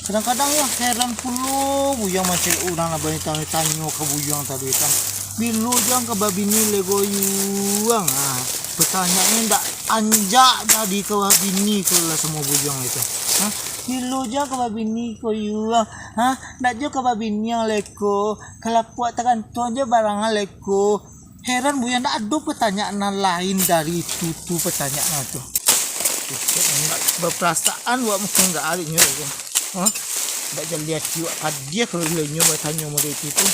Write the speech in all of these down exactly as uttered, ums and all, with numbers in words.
Kadang-kadang yo heran pulo Buyuang mancaliak urang lah banyak tanyo ka Buyuang tadi kan. Bilo Jang ka babini lai ko Yuang? Ah, pertanyaannyo ndak anjak jadi ka babini ko lah samo Buyuang itu. Ha? Bilo Jang ka babini ko Yuang? Ha? Ndak jo ka babini lai ko. Kalapuak tagantuang jo barangan lai ko. Heran Buyuang, ndak ado pertanyaan nan lain dari itu tu pertanyaan tu. Baparasaan awak mungkin ndak aliknyo tu. Ha? Ndak jadi ati awak padiah kalau inyo batanyo model itu tu.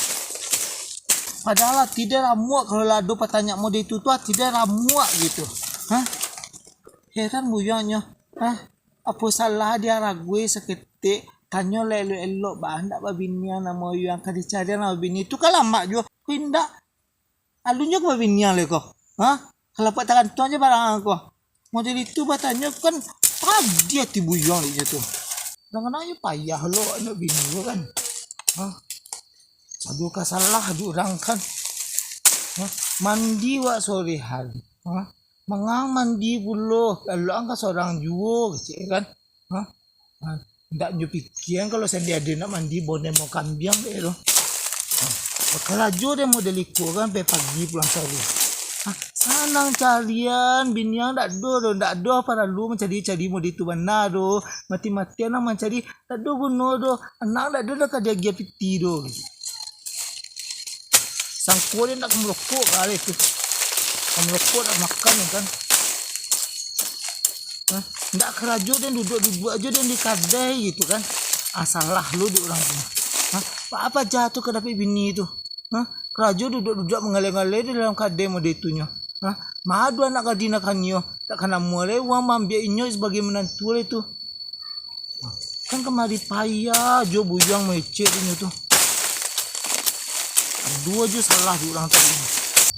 Padahal ati den ramuak kalau lah ado patanya model itu tu, ati den ramuak gitu. Ha? Heran Buyuang nyo. Ha? Apo salah di arague saketek? Tanyo lah elok-elok, bah, ndak babini namo Yuang, ka dicarian lah babini. Tu kan lamak juo. Ko indak. Alun nyo ka babini lai ko. Ha? Kalapuak tagantuang jo barangan ko. Model itu batanyo kan padiah ati Buyuang dek nyo tu. Kadang-kadang nyo payah lo awak nak bini ko kan. Ha? Aduh, ka salah dek urang kan. Ha? Mandi wak sore hari. Ha? Mangang mandi pulo, elok ang ka sorang juo kecek kan. Ha? Ha? Ndak nyo pikian kalau sandi ado nak mandi bonemo kambiang dek tu. Ha? Bakarajo dek model iko kan, pai pagi pulang sore. Ha? Sanang carian, bini ang ndak ado doh, ndak ado paralu mancari-cari model itu bana doh. Mati-matian ang mancari, ndak ado guno doh. Anak ndak ado doh ka diagiah piti doh. Sangko den ndak ka marokok kali tu. Ka marokok ndak makan kan. Hah? Ndak karajo den duduak-duduak ajo den di kadai gitu kan. Ah, salah lo dek urang tu. Hah? Apo aja tu ka dapek bini tu. Hah? Karajo duduak-duduak mangaleh-ngaleh di dalam kadai model tu nyo. Hah? Ma ado anak gadih nan kanio. Tak ka namuah lai urang maambiak inyo sabagai minantu lai tu. Kan kamari payah jo Buyuang mangecek inyo tu. Ado ajo salah di urang tadi.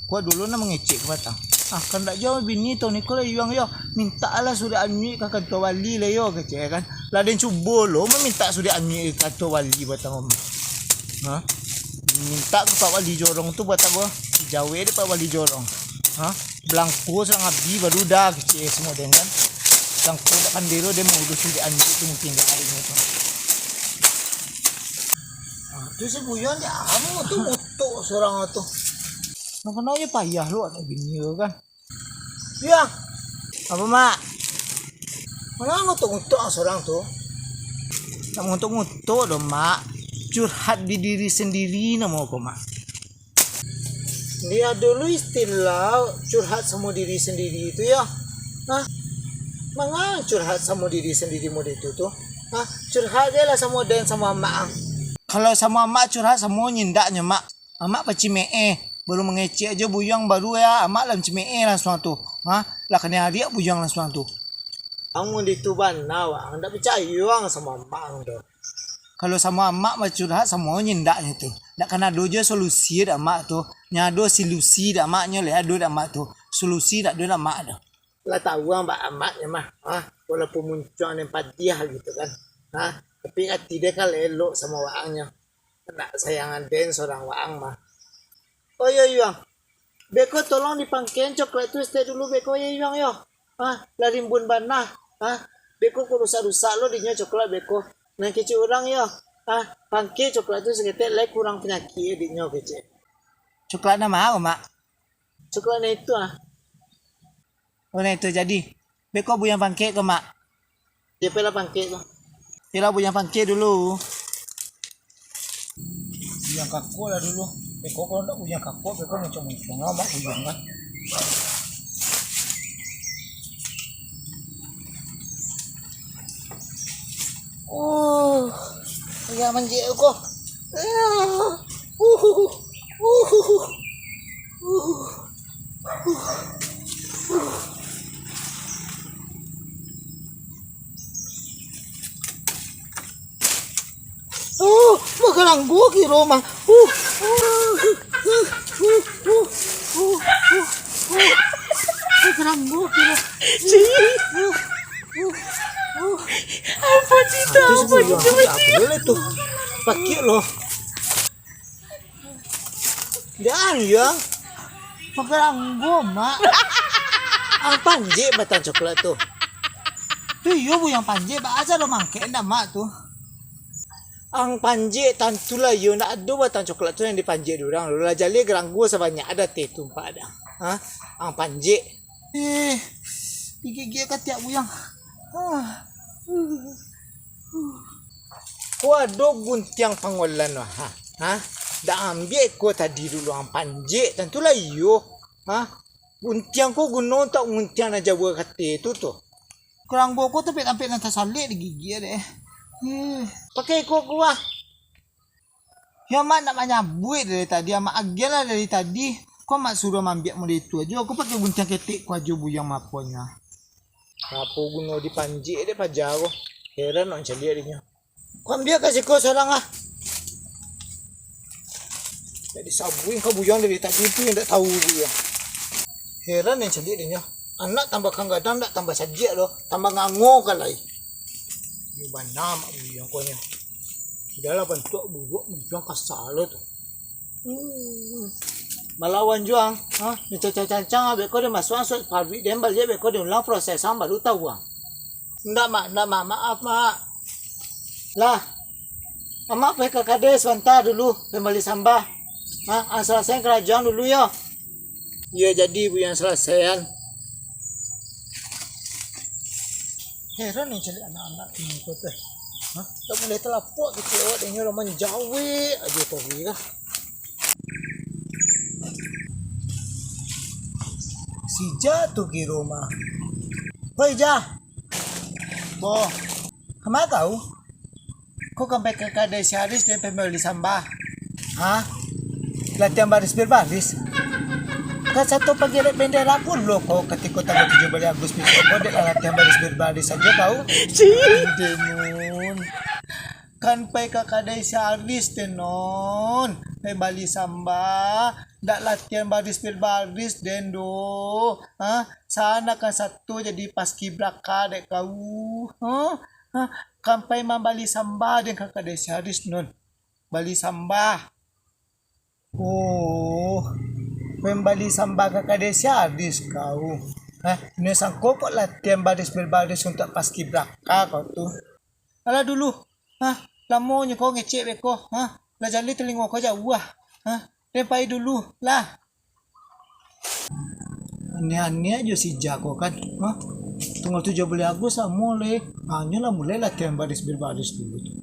Kuat dulu nak mangecek ka batang. Ah, kan ndak jauah bini tau niko lah Yuang yo. Mintak lah surek anyuik ka kantua wali lah yo, kecek kan. Lah den cubo lo mamintak surek anyuik ka kantua wali batang om. Ha? Mintak ka Pak Wali Jorong tu batang ko. Dijawek dek Pak Wali Jorong. Ha? Balangko surang abih baru dah kecek semua den kan. Balangko dak pandai lo den maurusi dek anjik tu mungkin dak arinyo tu. Ah, tu si Buyuang dak amu tu mutuk surang tu. Nak kena je payah lo anak bini tu kan. Yang. Apo, Mak? Manga ngutuk-ngutuk ang surang tu? Dak ngutuk-ngutuk doh, Mak. Curhat di diri sendiri namo ko, Mak. Dia dulu istilah curhat samo diri sandiri tu yo. Hah? Manga curhat samo diri sandiri model tu tu? Hah? Curhat je lah samo den samo amak ang. Kalau samo amak curhat samo nyindaknyo, Mak. Amak pacimeh-eh, baru mangecek ajo Buyuang baru ya, amak lah mancimeh-eh langsuang tu. Hah? Lah kanai ariak Buyuang langsuang tu. Ang model tu bana, wak. Ang dak picayo ang samo amak ang tu. Kalau samo amak bacurhat, samo nyindaknyo tu. Dak kan ado jo solusi dek amak tu. Nyo ado silusi dek amaknyo, lai ado dek amak tu. Solusi dak ado dek amak tu. Lah tau ang bak amaknyo mah. Ha? Walaupun muncuang nan padiah gitu kan. Ha? Tapi ati dia kan elok samo waangnyo. Nak sayangan den surang waang mah. Oh iyo, Yuang. Beko tolong dipangkean coklat tu saketek dulu beko yo, Yuang yo. Ah, lah rimbun bana. Ah, beko ko rusak-rusak lo dinyo coklat beko. Nan kecek urang yo. Ah, pangke coklat tu saketek lai kurang panyakik dinyo kecek. Coklat nan ma ko, Mak? Coklat nan itu ah. Oh, nan itu jadi. Beko Buyuang pangke ko, Mak. Dia pailah pangke ko. Iyolah, Buyuang pangke dulu. Buyuang kako lah dulu. Beko kalau ndak Buyuang kako, beko muncung-muncung lah, Mak Buyuang kan. Oh, ya manjek ko. Ah, uh, uh, uh, uh. Oh, magaranggu kiro mah. Uh, uh, uh, uh, uh, uh, uh, uh. Magaranggu kiro. Uh, uh, uh, uh. Apa cerita? Apa cerita? Apa tu? Pakai lo. Jan, Yang. Magaranggu, Mak. Ang panjek batang coklat tu. Tu iyo, Buyuang panjek, baa caro mangkek ndak, Mak, tu? Ang panjek tantulah iyo, ndak ado batang coklat tu nan dipanjek dek urang. Lah jaleh garanggo sabanyak ado teh tu, Pak Adang. Ha? Ang panjek. Eh, digigik katiak buyuang. Ah. Ko ado guntiang pangolan, ha? Ha? Ndak ambiak ko tadi dulu, ang panjek tantulah iyo. Ha? Guntiang ko guno untuak nguntiang nan jauah kateh tu, tu. Garanggo ko tampek-tampek nan tasalek digigik dek. Eh. Pakai ko kuah. Yo, Mak nak manyabuik dari tadi, Amak agiah lah dari tadi. Ko Mak suruah maambiak model itu ajo. Ko pakai guntiang ketek ko ajo buyuang maponyo. Apo guno dipanjek dek paja ko? Heran nak caliak dek nyo. Ko ambiak ka siko surang ah. Jadi sabuik ko buyuang dari tadi tu yang ndak tahu buyuang. Heran yang caliak dek nyo. Anak tambah kadang-kadang ndak tambah sajak doh, tambah ngango ka lai. Iyo bana mak buyuang ko nyo. Sudahlah bantuak buruak buyuang kasa lo tu. Hmm. Malawan juo ang, ha? Dicancang-cancang abek ko dimasuak-an surat paruik den baliak abek ko diulang proses ang baru tahu ang. Ndak, Mak, ndak, Mak, maaf, Mak. Lah, Amak pai ka kadai sabanta dulu, pai bali sambah. Ha, ang salasaian karajo ang dulu yo. Iyo jadi buyuang salasaian. Heran yang caliak anak-anak kini ko teh. Ha? Tak boleh talapok kecek awak dek nyo lah manjawek ajo ko lah. Si Ijah tu kiro mah. Hoi Jah. Boh. Kama kau? Ko kan pai ka kadai si Aris den pai bali sambah. Ha? Latihan baris berbaris. Kan sato pagerek bendera pulo ko katiko tanggal tujuah baleh Agustus ko dek lah latihan baris berbaris sajo kau. Denun. Kan pai ka kadai si Aris den non. Pai bali sambah. Ndak latihan baris berbaris den doh. Ha? Sana kan sato jadi paskibraka dek kau. Ha? Ha, kan pai mambali sambah den ka kadai si Aris non. Bali sambah. Oh, pai mambali sambah ka kadai si Aris kau. Ha, nyo sangko kok latihan baris berbaris untuak paskibraka kau tu. Alah dulu. Ha, lamonyo kau ngecek beko. Ha, lah jaleh talingo kau jauah. Ha, den pai dulu lah. Aneh-aneh ajo si Ijah ko kan. Ha? Tanggal tujuah baleh Agus samo lai. Hanyo lah mulai latihan baris berbaris dulu tu.